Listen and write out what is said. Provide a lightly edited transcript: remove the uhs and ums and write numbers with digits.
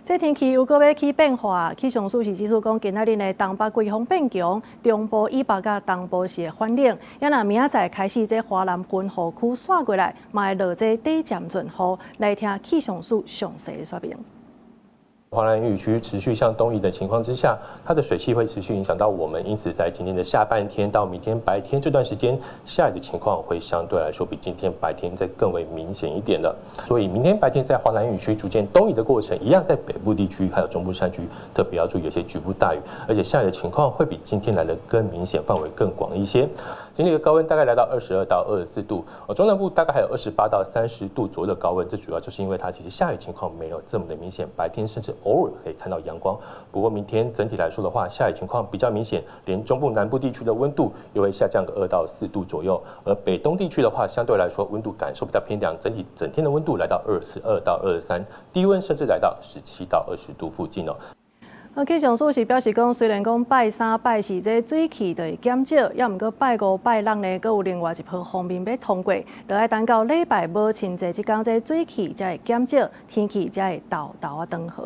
這天氣又閣欲起變化，氣象署是指出講，今仔日呢東北季風變強，中部以北佮東部是會反冷。啊若明仔載開始，這華南雲雨區徙過來，嘛會落這短暫陣雨。來聽氣象署詳細說明。華南雨區持續向東移的情況之下，它的水汽會持續影響到我們，因此在今天的下半天到明天白天這段時間，下雨的情況會相對來說比今天白天再更為明顯一點的。所以明天白天在華南雨區逐漸東移的過程，一樣在北部地區還有中部山區特別要注意有些局部大雨，而且下雨的情況會比今天來得更明顯，範圍更廣一些。今天的高溫大概來到22到24度，中南部大概還有28到30度左右的高溫，這主要就是因為它其實下雨情況沒有這麼的明顯，白天甚至偶爾可以看到陽光。不過明天整體來說的話，下雨情況比較明顯，連中部南部地區的溫度又會下降個2到4度左右，而北東地區的話，相對來說溫度感受比較偏涼，整體整天的溫度來到22到23，低溫甚至來到17到20度附近哦。氣象署是表示講，雖然講拜三、拜四這水汽就會減少，猶毋過拜五、拜六呢，閣有另外一波鋒面欲通過，著愛等到禮拜母親節這工，這水汽才會減少，天氣才會沓沓仔轉好。